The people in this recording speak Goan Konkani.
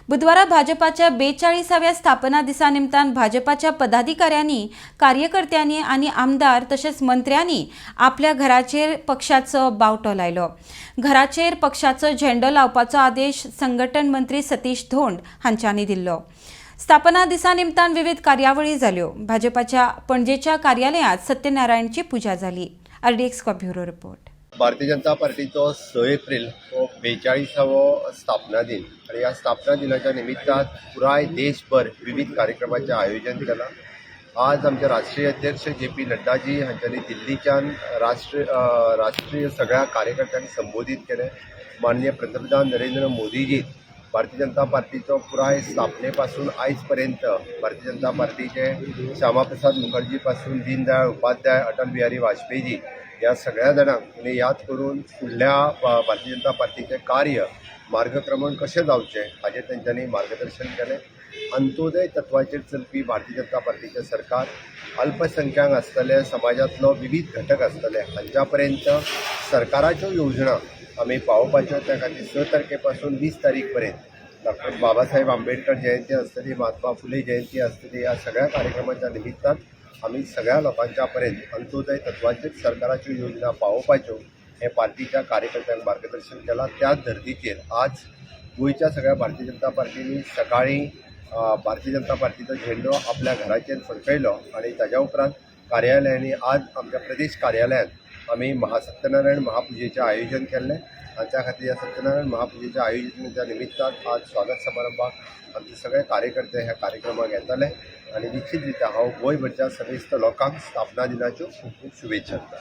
बुधवारा भाजपाच्या 42व्या स्थापना दिसा निमतान भाजपाच्या पदाधिकाऱ्यांनी, कार्यकर्त्यांनी आनी आमदार तशेंच मंत्र्यांनी आपल्या घराचेर पक्षाचो बावटो लायलो. घराचेर पक्षाचो झेंडो लावपाचो आदेश संघटन मंत्री सतीश धोंड हांच्यांनी दिल्लो. स्थापना दिसा निमतान विविध कार्यावळी जाल्यो. भाजपाच्या पणजेच्या कार्यालयांत सत्यनारायणची पुजा जाली. RDX bureau report. Bharatiya Janata पार्टीचो 6 April हो 42वो स्थापना दिन आनी ह्या स्थापना दिनाच्या निमित्तान पुराय देशभर विविध कार्यक्रमाचें आयोजन केलां. आज आमचे राष्ट्रीय अध्यक्ष जे पी नड्डाजी हांच्यांनी दिल्लीच्यान राष्ट्रीय सगळ्या कार्यकर्त्यांक संबोधीत केलें. माननीय पंतप्रधान नरेंद्र मोदीजी भारतीय जनता पार्टीचो पुराय स्थापने पासून आयज पर्यंत भारतीय जनता पार्टीचे श्यामाप्रसाद मुखर्जी पासून दीनदयाळ उपाध्याय, अटल बिहारी वाजपेयीजी ह्या सगळ्या जाणांक उणी याद करून फुडल्या भारतीय जनता पार्टीचें कार्य मार्गक्रमण कशें जावचें हाजेर तेंच्यांनी मार्गदर्शन केलें. अंत्योदय तत्वाचेर चलपी भारतीय जनता पार्टीचें सरकार अल्पसंख्याक आसतले, समाजांतलो विवीध घटक आसतले, हांच्या पर्यंत सरकाराच्यो योजना आमी पावोवपाच्यो. त्या खातीर 6 तारखे पासून 20 तारीख पर्यंत डॉक्टर बाबासाहेब आंबेडकर जयंती आसतली, महात्मा फुले जयंती आसतली. ह्या सगळ्या कार्यक्रमाच्या निमित्तान आमी सगळ्या लोकांच्या पर्यंत अंत्योदय तत्वाचेर सरकाराच्यो योजना पावोवपाच्यो हें पार्टीच्या कार्यकर्त्यांक मार्गदर्शन केलां. त्याच धर्तीचेर आज गोंयच्या सगळ्या भारतीय जनता पार्टींनी सकाळीं भारतीय जनता पार्टीचो झेंडो आपल्या घराचेर फडकयलो आनी ताज्या उपरांत कार्यालयांनी आज आमच्या प्रदेश कार्यालयांत आमी महासत्यनारायण महापुजेचें आयोजन केल्लें आनी त्या खातीर ह्या सत्यनारायण महापुजेच्या आयोजनाच्या निमित्तान आज स्वागत समारंभाक आमचे सगळे कार्यकर्ते ह्या कार्यक्रमाक येतले आनी निश्चित रित्या हांव गोंयभरच्या समेस्त लोकांक स्थापना दिनाच्यो खूब खूब शुभेच्छा दिता.